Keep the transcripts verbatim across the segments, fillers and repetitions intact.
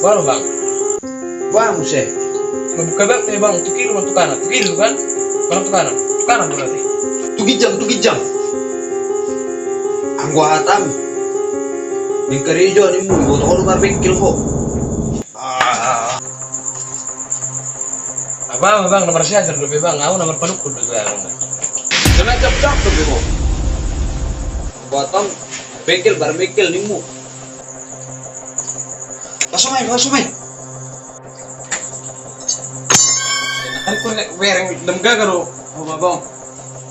Halo, Bang. Bang, muse. Mabuka, Bang, eh, Bang, tu kiri, Bang, tu kanan. Tu kiri, kan? Bang, tu kanan. Tu kanan, berarti. Tu ginjang, tu ginjang. Anggo hatam. Di karejo ni mu, boto ko lu bengkel ho. Ah. Abang, abang, nomor saya terlebih, Bang. Aku nomor pelukut, Bang. Kena cap-cap tu, Bang. Anggo hatam, bengkel, bar bengkel ni mu. Langsung aja, langsung aja. Kan kau bereng dem gaga do, Bang.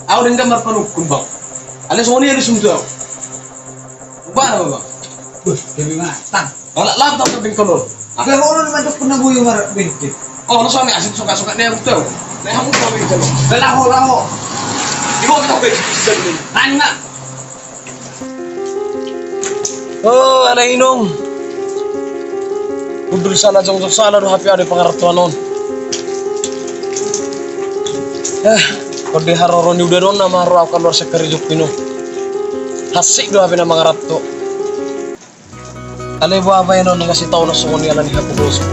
Aku denggan marpanungkun, Bang. Ada songon i ada suntu. Bang, apa, Bang? Wah, lebih matang. Kalau lap tak penting kalau. Apa kalau lu macam pernah gue marah bintik? Oh, lu suami asik suka-suka dia betul. Nah, kamu suami itu. Laho, laho. Ibu kita bisa dulu. Nanya. O, ala inong. Hundul sala jongjong sala do hape au di pangarantoan on. Eh, tonde haroro ni udan on nama ro au kaluar sian karejongki on. Hansit do hape na mangaranto. Alai boha baenon nunga sitaonon songon i ala ni hapogoson.